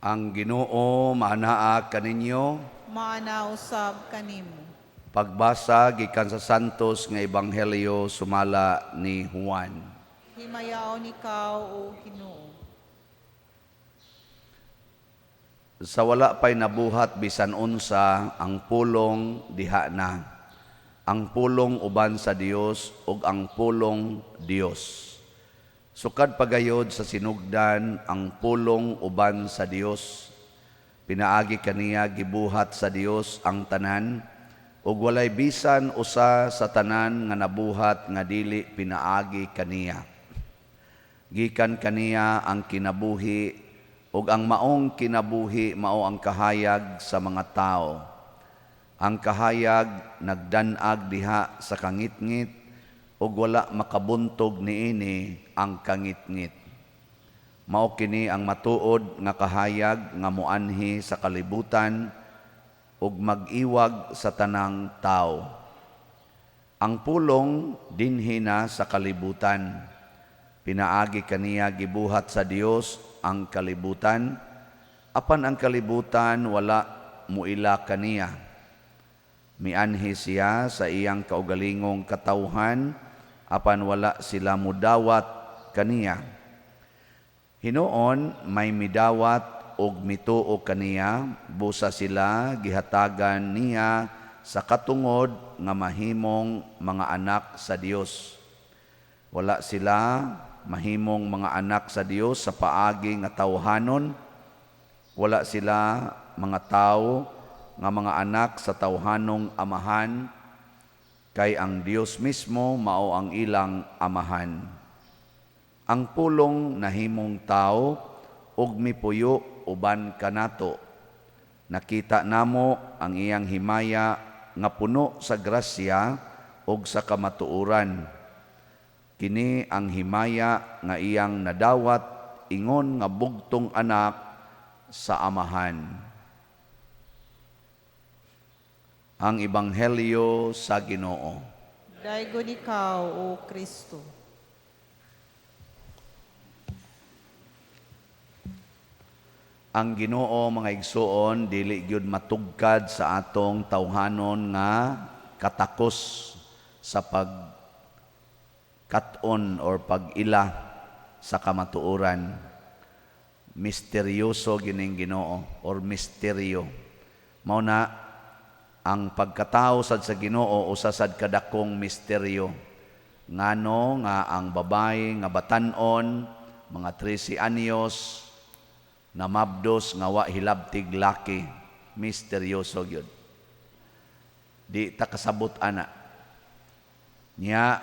Ang Ginoo maanaa kaninyo. Maana usab kanimo. Pagbasa gikan sa Santos nga Ebanghelyo sumala ni Juan. Himayaon ikaw, O Ginoo. Sa wala pa'y nabuhat bisan unsa, ang Pulong diha na. Ang Pulong uban sa Dios ug ang Pulong Dios. Sukad pagayod sa sinugdan ang Pulong uban sa Dios. Pinaagi kaniya gibuhat sa Dios ang tanan ug walay bisan usa sa tanan nga nabuhat nga dili pinaagi kaniya. Gikan kaniya ang kinabuhi ug ang maong kinabuhi mao ang kahayag sa mga tawo. Ang kahayag nagdan-ag diha sa kangitngit ug wala makabuntog niini ang kangitngit. Mao kini ang matuod nga kahayag nga moanhi sa kalibutan ug mag-iwag sa tanang tawo. Ang Pulong dinhi na sa kalibutan. Pinaagi kaniya gibuhat sa Dios ang kalibutan, apan ang kalibutan wala muila kaniya. Mianhi siya sa iyang kaugalingong katawhan, apan wala sila mudawat kaniya. Hinuon may midawat og mituo kaniya, busa sila gihatagan niya sa katungod nga mahimong mga anak sa Dios. Wala sila mahimong mga anak sa Dios sa paagi nga tawhanon. Wala sila mga tawo nga mga anak sa tawhanong amahan, kay ang Dios mismo mao ang ilang amahan. Ang Pulong nahimong tao ug mipuyo uban kanato. Nakita namo ang iyang himaya nga puno sa grasya ug sa kamatuoran. Kini ang himaya nga iyang nadawat ingon nga bugtong anak sa Amahan. Ang Ebanghelyo sa Ginoo. Daygon ikaw, O Kristo. Ang Ginoo, mga igsuon, dili gyud matugkad sa atong tawhanon nga katakos sa pagkat-on or pag-ila sa kamatuoran. Misteryoso gining Ginoo or misteryo. Mao na ang pagkatao sad sa Ginoo usa sad kadakong misteryo. Ngano nga ang babae nga batan-on mga 13 anyos namabdos nga wa hilabtig laki, misteryoso gyud. Di ta kasabot ana. Nya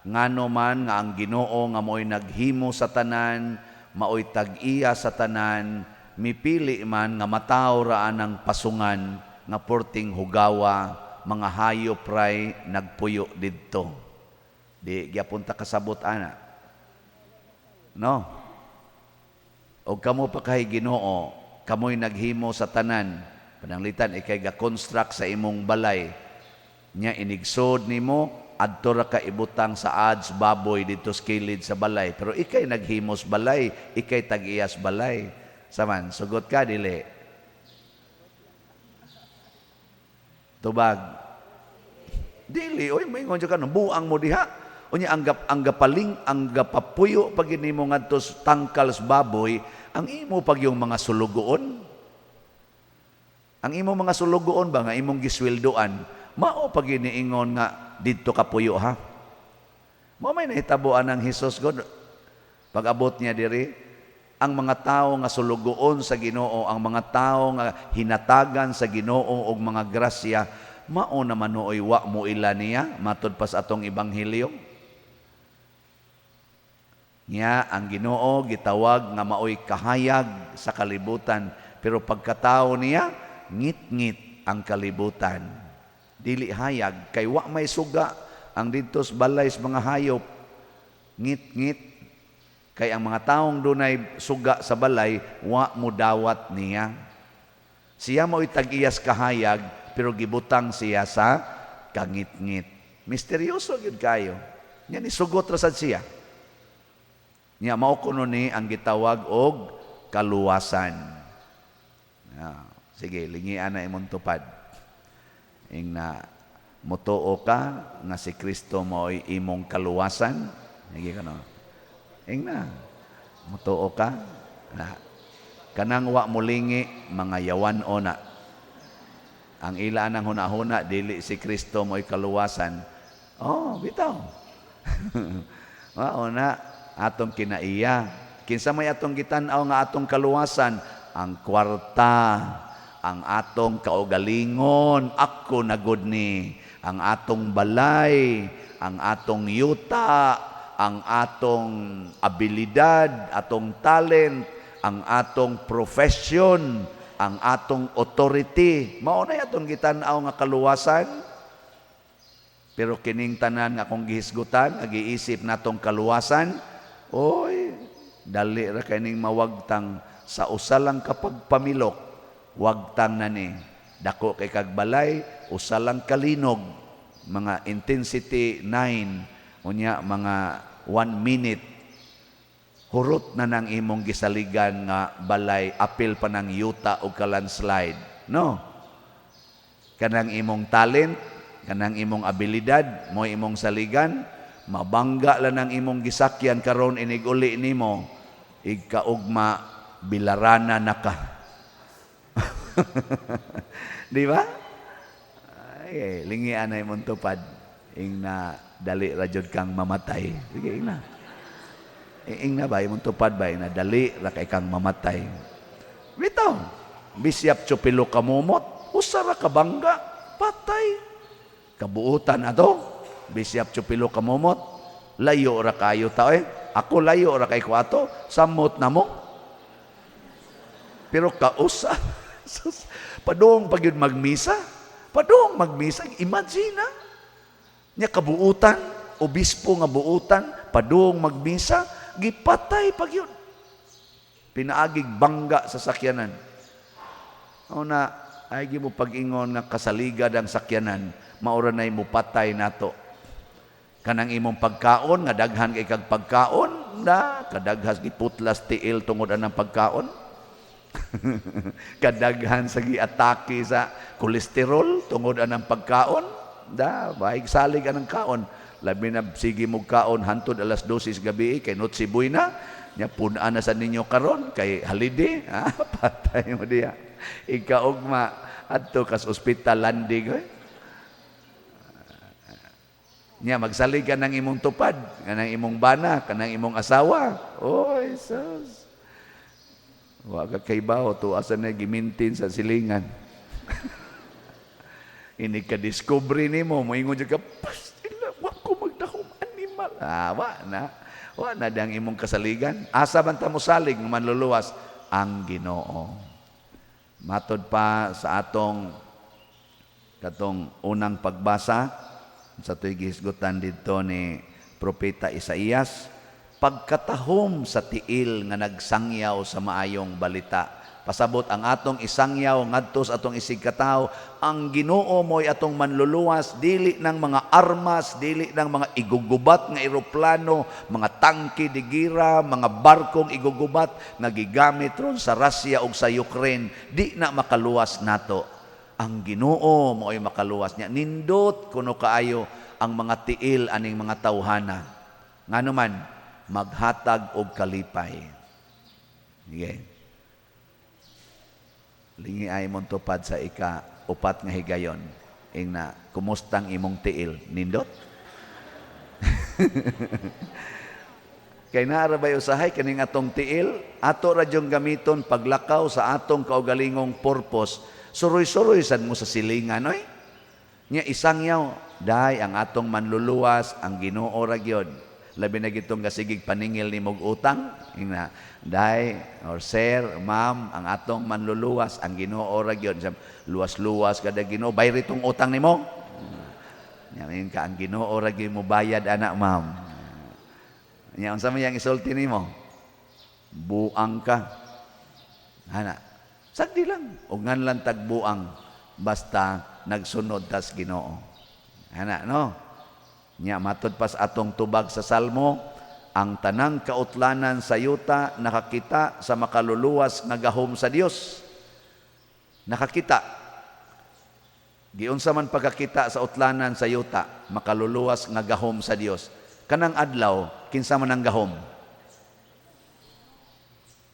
ngano man nga ang Ginoo nga mo'y naghimo sa tanan, maoy tag-iya sa tanan, mipili man nga matawo ra anang pasungan nga porting hugawa, mga hayop ray nagpuyo didto. Di gyapon ta kasabot ana. No? O kamo pa kay Ginoo, kamoy naghimo sa tanan. Pananglitan ikay ga-construct sa imong balay. Nya inigsod nimo adto ra ka ibutang sa ads baboy didto sa kilid sa balay. Pero ikay naghimos balay, ikay tag-iyas balay. Saman, sugot ka dili? Tubag. Dili, oy, moingon jud ka no, buang mo diha. Unya ang gapaling, ang gapapuyo pag nimo ngadto sa tangkal sa baboy, ang imo pag yung mga sulugoon. Ang imo mga sulugoon ba nga imong gisweldoan, mao pag iniingon nga didto ka puyo ha. Mao may nahitabuan ang Hesus God. Pag-abot niya diri, ang mga tawo nga sulugoon sa Ginoo, ang mga tawo nga hinatagan sa Ginoo og mga grasya, mao naman nooy wa mo ila niya matud pa sa atong ebanghelyo. Nya ang Ginoo gitawag nga maoy kahayag sa kalibutan, pero pagkatao niya ngit-ngit ang kalibutan. Dili hayag kay wa may suga ang didto sa balay sa mga hayop. Ngit-ngit kay ang mga taong dunay suga sa balay wa mo dawat niya. Siya mo'y tag-iyas kahayag pero gibutang siya sa kangit-ngit. Misteryoso gyud kayo. Nya ni sugot ra sad siya. Nya mao kuno ni ang gitawag og kaluwasan. Ah, sige, lingian na imong tupad. Ing na mutuo ka nga si Kristo mo'y imong kaluwasan. Sige ka, no? Ing na mutuo ka na kanang wa mulingi, mga yawan na. Ang ila ng hunahuna, dili si Kristo mo'y kaluwasan. Oh, bitaw. Mao na atong kinaiya. Kinsa may atong gitan-aw nga atong kaluwasan? Ang kwarta, ang atong kaugalingon, ako na gud ni, ang atong balay, ang atong yuta, ang atong abilidad, atong talent, ang atong profession, ang atong authority. Mao na atong gitan-aw nga kaluwasan. Pero kining tanan nga akong gihisgutan, nga giisip natong kaluwasan, oy, dali ra kay ning mawagtang sa usa lang kapag pamilok, wagtang na ni. Dako kay kag balay, usa lang kalinog, mga intensity 9, unya mga 1 minute, hurot na nang imong gisaligan nga balay, apil pa ng yuta o ka-landslide. No? Kanang imong talent, kanang imong abilidad, mo imong saligan, mabangga lang ang imong gisakyan karon inig-uli nimo, igkaugma bilarana na ka. Di ba? Ay, lingian na imong tupad. Ing na dali ra jud kang mamatay. Sige, ing na. Ing na ba, imong tupad ba, ing na dali ra kay kang mamatay. Bitaw, bisyap tsupilo kamumot, usa ra ka bangga, patay. Kabuutan ato, bisyap tsupilo kamumot, layo ra kayo ta eh. Ako layo ra kay ko ato, samot na mo. Pero kausa, sus, padung pag yun magmisa, padung magmisa, imagine na. Nya kabuutan, obispo nga buutan, padung magmisa, gipatay pag yun. Pinaagig bangga sa sakyanan. Una, ay mo pag-ingon nga kasaligad ang sakyanan, maura na'y mupatay nato. Kanang imong pagkaon, nga daghan kay kag pagkaon, na kadaghas giputlas tiil tungod anang pagkaon. Kadaghan sa giatake sa kolesterol tungod anang pagkaon, da baig salig anang kaon. Labi na sige mo kaon hantod alas 12 sa gabi kay Noche Buena nya, pun-an na sa ninyo karon kay holiday, ah, patay mo diya. Ikaugma adto kas ospital landig oy. Nya magsalig ka ng imong tupad, kanang imong bana, kanang imong asawa. Oy, sus. Wa ka kaybaw to asa na gimintin sa silingan. Ini ka discovery nimo, moingon jud ka, "Pastila, wa ko magdahom animal." Ah, wa na. Wa na dang imong kasaligan. Asa man ta mosalig nga manluluwas? Ang Ginoo. Matod pa sa atong katong unang pagbasa sa to'y gihisgutan didto ni Propeta Isaías, pagkatahom sa tiil nga nagsangyaw sa maayong balita. Pasabot ang atong isangyaw ngadto sa atong isigkatawo, ang Ginoo mo'y atong manluluwas, dili ng mga armas, dili ng mga igugubat nga eroplano, mga tangke de gira, mga barkong igugubat nga gigamit ron sa Russia ug sa Ukraine, di na makaluwas nato. Ang Ginoo mo'y makaluwas niya. Nindot kuno kaayo ang mga tiil aning mga tawhana. Ngano man maghatag og kalipay. Sige. Lingi ay mong tupad sa ika upat nga higayon. Ing na, kumustang imong tiil? Nindot? Kay naa ra bay usahay kaning atong tiil, ato ra jung gamiton paglakaw sa atong kaugalingong purpose. Suroy-suroy sad mo sa silingan oy. Nya isangyaw, day ang atong manluluwas, ang Ginoo ra gyud. Labi na gitong gasigig paningil ni mog utang, ing na, "Day or sir, ma'am, ang atong manluluwas, ang Ginoo ra gyud." "Luwas-luwas kada Ginoo, bayri tong utang nimo." Nya ka, "Ang Ginoo ra gyud mo bayad ana, ma'am." Nya unsa man yang isulti nimo? "Buang ka." Ana. Sagdi lang. Og nganlan tagbuang basta nagsunod tas Ginoo. Ana, no? Nya matod pas atong tubag sa Salmo, ang tanang kautlanan sa yuta nakakita sa makaluluwas nga gahom sa Dios. Nakakita. Giunsa man pagkakita sa utlanan sa yuta, makaluluwas nga gahom sa Dios. Kanang adlaw, kinsa man ang gahom?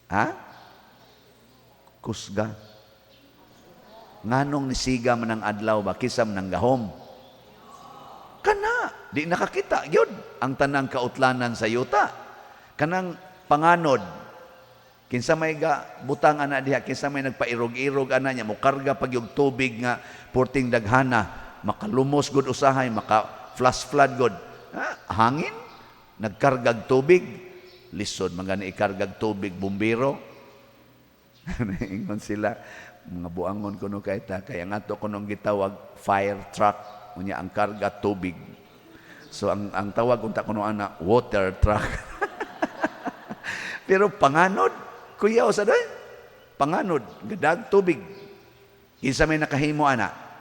Ha? Kusga. Nganong nisiga man ang adlaw ba, kinsa man ang gahom? Kana, di nakakita gyud ang tanang kautlanan sa yuta. Kanang panganod, kinsa may ga butang ana diha, kinsa may nagpairog-irog ana niya, mokarga pag yung tubig nga porting daghana, makalumos gud usahay, maka flash flood gud. Ha? Hangin, nagkargag tubig, lisod man gani ikargag tubig bumbero. Ingon sila, mga buangon kuno kay ta, kaya nga to kunong gitawag fire truck, unya ang karga tubig. So ang tawag unta kuno ana, water truck. Pero panganod, kuya sa doy, panganod, gadag tubig. Kinsa may nakahimo ana?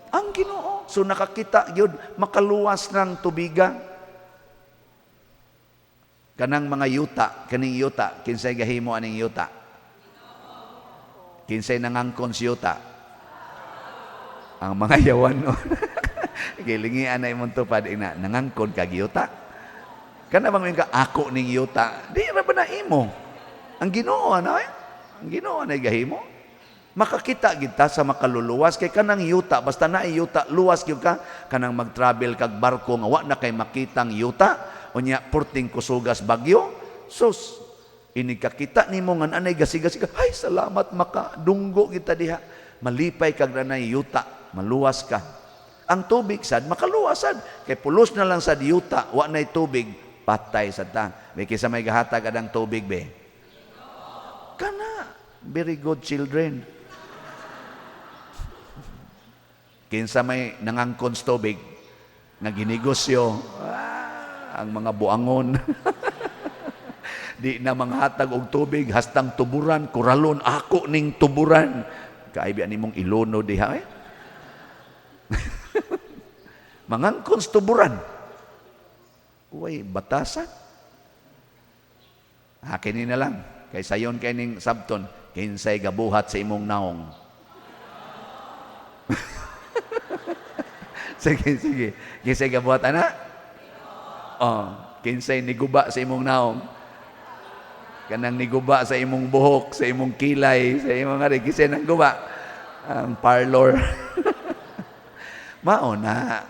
Ang Ginoo. So nakakita gyud, makaluwas ng tubiga. Kanang mga yuta, kaning yuta, kinsay gahimo aning yuta? Kinsay nangangkon si yuta? Ang mga yawan no. Gilingian na imong tupad ina, nangangkon kag yuta. Kana bang ka ako ning yuta? Di ra ba na imo? Ang Ginoo ano eh? Ang Ginoo na gahimo. Makakita gid ta sa makaluluwas kay kanang yuta, basta na yuta, luwas gyud ka. Kanang mag-travel kag barko nga wa na kay makitang yuta, unya porting kusugas bagyo, sus, inig kakita nimo nga anay gasigasig, ay salamat, makadunggo kita diha, malipay kag nanay yuta, maluwas ka. Ang tubig sad makaluwas sad kay pulos na lang sad yuta, wa nay tubig, patay sad ta. May kinsa may gahatag adang tubig be? Kana, very good children. Kinsa may nangangkon sa tubig nga ginegosyo? Ah, ang mga buangon. Di na manghatag og tubig hastang tuburan, kuralon, ako ning tuburan. Kaibi ani mong iluno diha eh. Mangangkon sa tuburan. Uy, batasan. Akin na lang. Kay sayon kay ning sabton, kinsay gabuhat sa imong naong? Sige, sige. Kinsay gabuhat ana? Oh, kinsay niguba sa imong naong? Kanang niguba sa imong buhok, sa imong kilay, sa imong ari, kinsay nang guba? Ang parlor. Mao na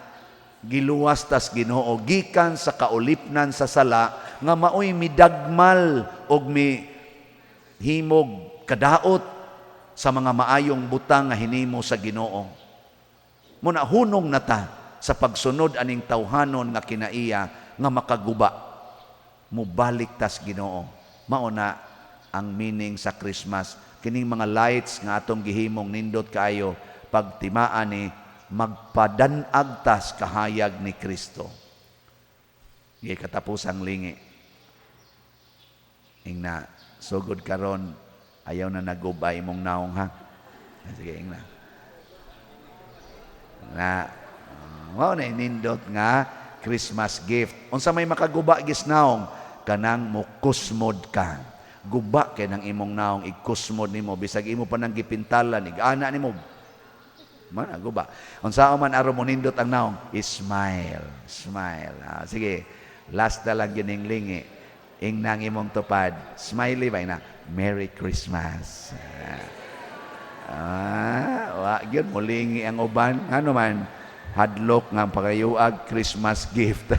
giluwas tas Ginoo gikan sa kaulipnan sa sala nga maoy midagmal og mi himog kadaot sa mga maayong butang nga hinimo sa Ginoo. Muna hunong na ta sa pagsunod aning tawhanon nga kinaiya nga makaguba. Mubalik tas Ginoo. Mao na ang meaning sa Christmas. Kining mga lights nga atong gihimong nindot kaayo, pagtimaan ni magpadanag tas kahayag ni Kristo. Gi katapusang lingi. Ingna, sugod karon ayaw na naguba imong naong ha. Sige, ingna. Na, mao na nindot nga Christmas gift. Unsa may makaguba gis naong? Kanang mukusmod ka. Guba kay nang imong naong ikusmod nimo bisag imo pa nang gipintalan, ig-ana nimo. Man guba. Unsa man aron mo nindot ang naong? Smile, smile. Ah, sige. Last na lang gining lingi. Ingnang imong tupad. Smiley ba na? Merry Christmas. Ah, wa gyud mulingi ang uban. Ngano man hadlok nga pagayuag Christmas gift.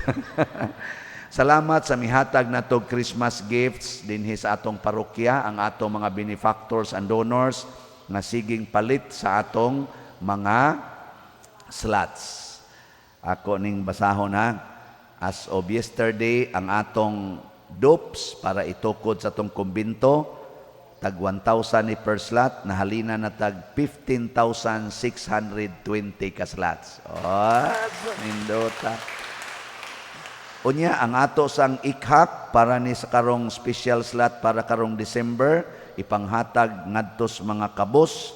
Salamat sa mihatag nato Christmas gifts dinhi sa atong parokya, ang atong mga benefactors and donors nga siging palit sa atong mga slots. Ako ning basahon ha. As of yesterday, ang atong dupes para itukod sa atong kumbinto, tag 1,000 ni per slot, nahalina na tag 15,620 ka slots. Oh, nindota. Unya, ang ato sang ikhak para ni sa karong special slot para karong December, ipanghatag ngadto sa mga kabus,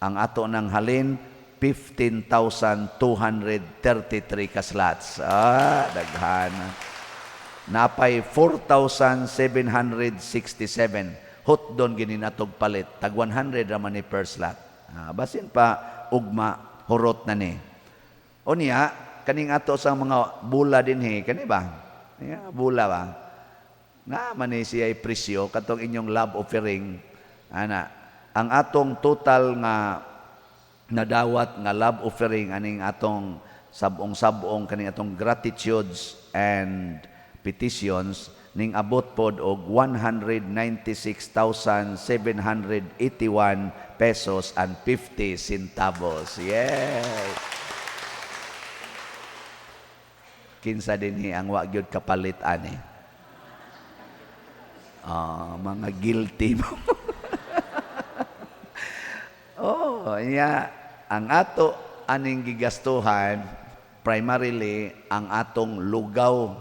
ang ato nang halin 15,233 ka slots. Ah, daghan. Napay 4,767. Hot doon gininatog palit. Tag 100 raman ni per slot. Ah, basin pa ugma, hurot na ni. O niya, kaning ato sa mga bula dinhi, kani ba? Ya, bula ba? Na man ni siya presyo katong inyong love offering, ana. Ang atong total nga nadawat nga love offering aning atong sabong-sabong, kaning atong gratitudes and petitions, ning abot pod og ₱196,781.50. Yes. Kinsa dinhi ang wa gyud kapalit ani? Ah, mga guilty mo. Oh, iya, ang ato aning gigastuhan primarily ang atong lugaw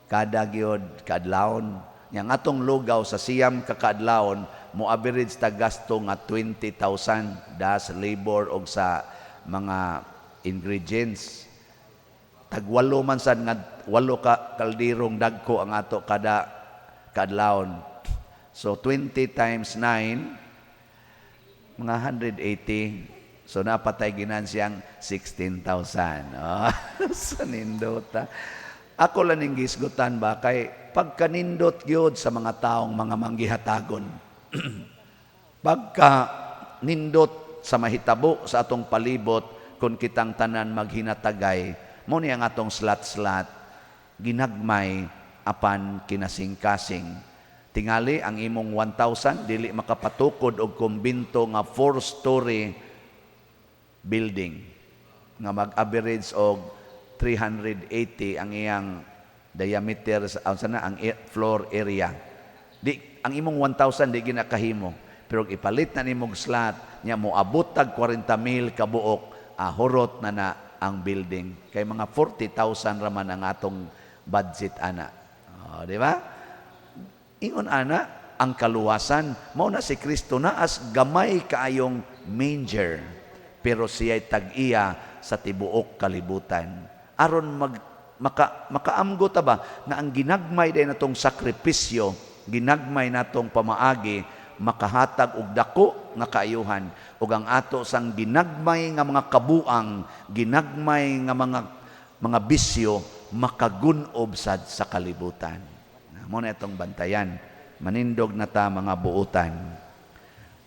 kada gyud kaadlawon. Yang atong lugaw sa 9 ka kaadlawon, mo average ta gasto nga 20,000 das labor og sa mga ingredients. Tag-8 man sad nga 8 ka kaldirong dagko ang ato kada kaadlawon. So 20 times 9, mga 180. So napatay ginansiyang 16,000. Oh, sa nindota. Ako lang ning gisgutan ba kay pagkanindot gyud sa mga taong mga manggihatagon. Pagka nindot sa mahitabo sa atong palibot kung kitang tanan maghinatagay, mo ni ang atong slat-slat, ginagmay apan kinasingkasing. Tingali ang imong 1,000 dili makapatukod og kumbinto nga four-story building nga mag-average og 380 ang iyang diameter sa sana ang floor area. Di ang imong 1,000 di ginakahimo. Pero ipalit na nimog slat nya, moabot tag 40 mil kabuok, hurot na na ang building. Kay mga 40,000 raman ang atong budget ana. Oh, di ba? Ingon ana ang kaluwasan, mao na si Kristo naas gamay kaayong manger, pero siya'y tag-iya sa tibuok kalibutan. Aron mag maka makaamgo ta ba nga ang ginagmay day natong sakripisyo, ginagmay natong pamaagi, makahatag og dako nga kaayuhan, ug ang ato sang ginagmay nga mga kabuang, ginagmay nga mga bisyo, makagunob sad sa kalibutan. Mo na itong bantayan. Manindog na ta, mga buutan.